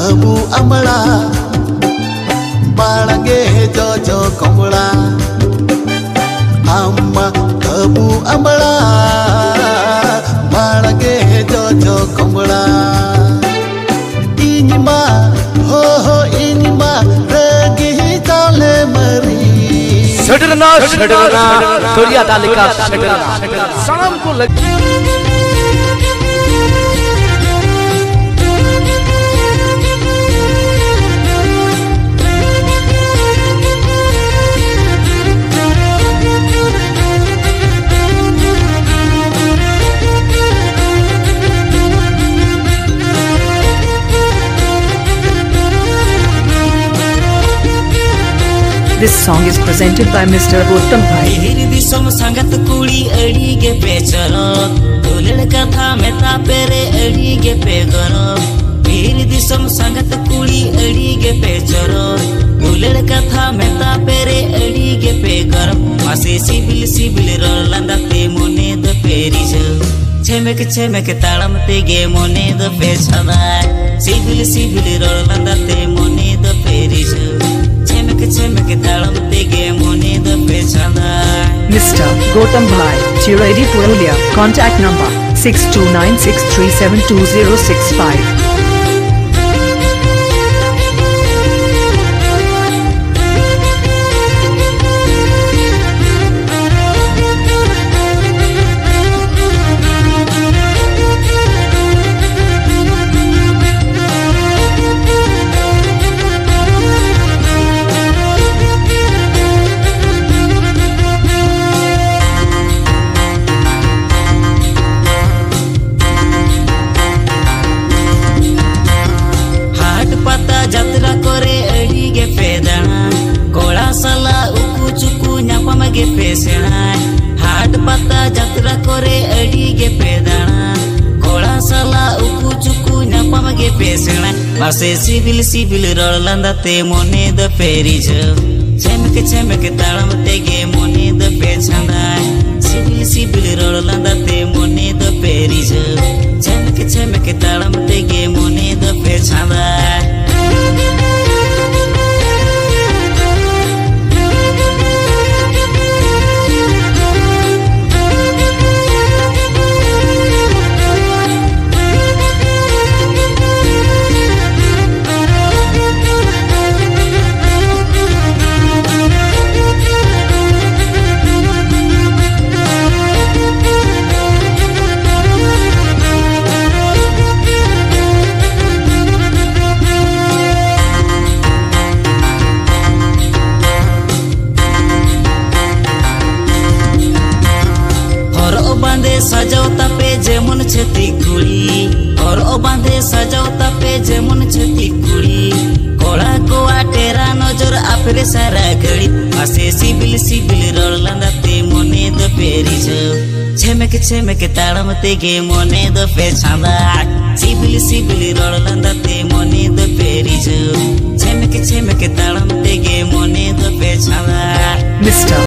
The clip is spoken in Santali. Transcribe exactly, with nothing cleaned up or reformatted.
ᱟᱹᱵᱩ ᱟᱢᱲᱟ ᱵᱟᱲᱜᱮ ᱡᱚᱡᱚ ᱠᱚᱢᱲᱟ, ᱟᱢ ᱢᱟ ᱟᱹᱵᱩ ᱟᱢᱲᱟ ᱵᱟᱲᱜᱮ ᱡᱚᱡᱚ ᱠᱚᱢᱲᱟ, ᱤᱧ ᱢᱟ ᱦᱚ ᱦᱚ ᱤᱧ ᱢᱟ ᱨᱟᱹᱜᱤ ᱪᱟᱣᱞᱮ ᱢᱟᱹᱨᱤ᱾ ᱥᱮᱴᱮᱨᱱᱟ, ᱥᱮᱴᱮᱨᱱᱟ, ᱫᱚᱨᱭᱟ ᱫᱟᱜ ᱞᱮᱠᱟ ᱥᱮᱴᱮᱨᱱᱟ᱾ ᱥᱟᱱᱟᱢ ᱠᱚ ᱞᱟᱹᱜᱤᱫ᱾ This song is presented by Mister Uttam Bhai. ᱵᱤᱨ ᱫᱤᱥᱚᱢ ᱥᱟᱸᱜᱟᱛ ᱠᱩᱲᱤ ᱟᱹᱰᱤ ᱜᱮ ᱯᱮ ᱪᱚᱨᱚᱠ, ᱫᱩᱞᱟᱹᱲ ᱠᱟᱛᱷᱟ ᱢᱮᱛᱟ ᱯᱮ ᱨᱮ ᱟᱹᱰᱤ ᱜᱮ ᱯᱮ ᱜᱚᱨᱚᱵ᱾ ᱵᱤᱨ ᱫᱤᱥᱚᱢ ᱥᱟᱸᱜᱟᱛ ᱠᱩᱲᱤ ᱟᱹᱰᱤ ᱜᱮ ᱯᱮ ᱪᱚᱨᱚᱠ, ᱫᱩᱞᱟᱹᱲ ᱠᱟᱛᱷᱟ ᱢᱮᱛᱟ ᱯᱮ ᱨᱮ ᱟᱹᱰᱤ ᱜᱮ ᱯᱮ ᱜᱚᱨᱚᱵ᱾ ᱢᱟᱥᱮ ᱥᱤᱵᱤᱞ ᱥᱤᱵᱤᱞ ᱨᱚᱲ ᱞᱟᱸᱫᱟ ᱛᱮ ᱢᱚᱱᱮ ᱫᱚ ᱯᱮ ᱨᱤᱡᱷᱟᱹᱣ᱾ ᱪᱷᱮᱢᱮᱠ ᱪᱷᱮᱢᱮᱠ ᱛᱟᱲᱟᱢ ᱛᱮᱜᱮ ᱢᱚᱱᱮ ᱫᱚ ᱯᱮ ᱪᱷᱟᱫᱟᱭ᱾ ᱥᱤᱵᱤᱞ ᱥᱤᱵᱤᱞ ᱨᱚᱲ ᱞᱟᱸᱫᱟ ᱛᱮ ᱢᱚᱱᱮ ᱫᱚ ᱯᱮ ᱨᱤᱡᱷᱟᱹᱣ᱾ ᱪᱷᱮᱢᱮᱠ ᱪᱷᱮᱢᱮᱠ ᱛᱟᱲᱟᱢ ᱛᱮᱜᱮ ᱢᱚᱱᱮ ᱫᱚ ᱯᱮ ᱪᱷᱟᱫᱟᱭ᱾ Mister Gautam Bhai, Chiraidi, Purulia. Contact number six two nine six three seven two zero six five. ᱦᱟᱴ ᱯᱟᱛᱟ ᱡᱟᱛᱨᱟ ᱠᱚᱨᱮ ᱟᱹᱰᱤ ᱜᱮ ᱯᱮ ᱫᱟᱬᱟᱱ, ᱠᱚᱲᱟ ᱥᱟᱞᱟᱜ ᱩᱠᱩ ᱪᱩᱠᱩ ᱧᱟᱯᱟᱢ ᱜᱮ ᱯᱮ ᱥᱮᱬᱟᱭ᱾ ᱦᱟᱴ ᱯᱟᱛᱟ ᱡᱟᱛᱨᱟ ᱠᱚᱨᱮ ᱟᱹᱰᱤ ᱜᱮ ᱯᱮ ᱫᱟᱬᱟᱱ, ᱠᱚᱲᱟ ᱥᱟᱞᱟᱜ ᱩᱠᱩ ᱪᱩᱠᱩ ᱧᱟᱯᱟᱢ ᱜᱮ ᱯᱮ ᱥᱮᱬᱟᱭ᱾ ᱢᱟᱥᱮ ᱥᱤᱵᱤᱞ ᱥᱤᱵᱤᱞ ᱨᱚᱲ ᱞᱟᱸᱫᱟ ᱛᱮ ᱢᱚᱱᱮ ᱫᱚ ᱯᱮ ᱨᱤᱡᱷᱟᱹᱣ᱾ ᱪᱷᱮᱢᱮᱠ ᱪᱷᱮᱢᱮᱠ ᱛᱟᱲᱟᱢ ᱛᱮᱜᱮ ᱢᱚᱱᱮ ᱫᱚ ᱯᱮ ᱪᱷᱟᱸᱫᱟᱭ᱾ ᱥᱤᱵᱤᱞ ᱥᱤᱵᱤᱞ ᱨᱚᱲ ᱞᱟᱸᱫᱟ ᱛᱮ ᱢᱚᱱᱮ ᱫᱚ ᱯᱮ ᱨᱤᱡᱷᱟᱹᱣ᱾ ᱪᱷᱮᱢᱮᱠ ᱪᱷᱮᱢᱮᱠ ᱛᱟᱲᱟᱢ ᱛᱮᱜᱮ ᱢᱚᱱᱮ ᱫᱚ ᱯᱮ ᱪᱷᱟᱸᱫᱟᱭ᱾ ᱥᱟᱡᱟᱣ ᱛᱟᱯᱮ ᱡᱮᱢᱚᱱ ᱪᱷᱟᱹᱛᱤᱠ ᱠᱩᱲᱤ, ᱦᱚᱨᱚᱜ ᱵᱟᱸᱫᱮ ᱥᱟᱡᱟᱣ ᱛᱟᱯᱮ ᱡᱮᱢᱚᱱ ᱪᱷᱟᱹᱛᱤᱠ ᱠᱩᱲᱤ᱾ ᱠᱚᱲᱟ ᱠᱚᱣᱟᱜ ᱴᱮᱨᱟ ᱱᱚᱡᱚᱨ ᱟᱯᱮ ᱨᱮ ᱥᱟᱨᱟ ᱜᱷᱟᱹᱲᱤ᱾ ᱟᱥᱮ ᱥᱤᱵᱤᱞ ᱥᱤᱵᱤᱞ ᱨᱚᱲ ᱞᱟᱸᱫᱟ ᱛᱮ ᱢᱚᱱᱮ ᱫᱚᱯᱮ ᱨᱤᱡᱷᱟᱹᱣ᱾ ᱪᱷᱮᱢᱮᱠ ᱪᱷᱮᱢᱮᱠ ᱛᱟᱲᱟᱢ ᱛᱮᱜᱮ ᱢᱚᱱᱮ ᱫᱚᱯᱮ ᱪᱷᱟᱸᱫᱟ᱾ ᱥᱤᱵᱤᱞ ᱥᱤᱵᱤᱞ ᱨᱚᱲ ᱞᱟᱸᱫᱟ ᱛᱮ ᱢᱚᱱᱮ ᱫᱚᱯᱮ ᱨᱤᱡᱷᱟᱹᱣ᱾ ᱪᱷᱮᱢᱮᱠ ᱪᱷᱮᱢᱮᱠ ᱛᱟᱲᱟᱢ ᱛᱮᱜᱮ ᱢᱚᱱᱮ ᱫᱚᱯᱮ ᱪᱷᱟᱸᱫᱟ᱾ ᱢᱤᱥᱴᱟᱨ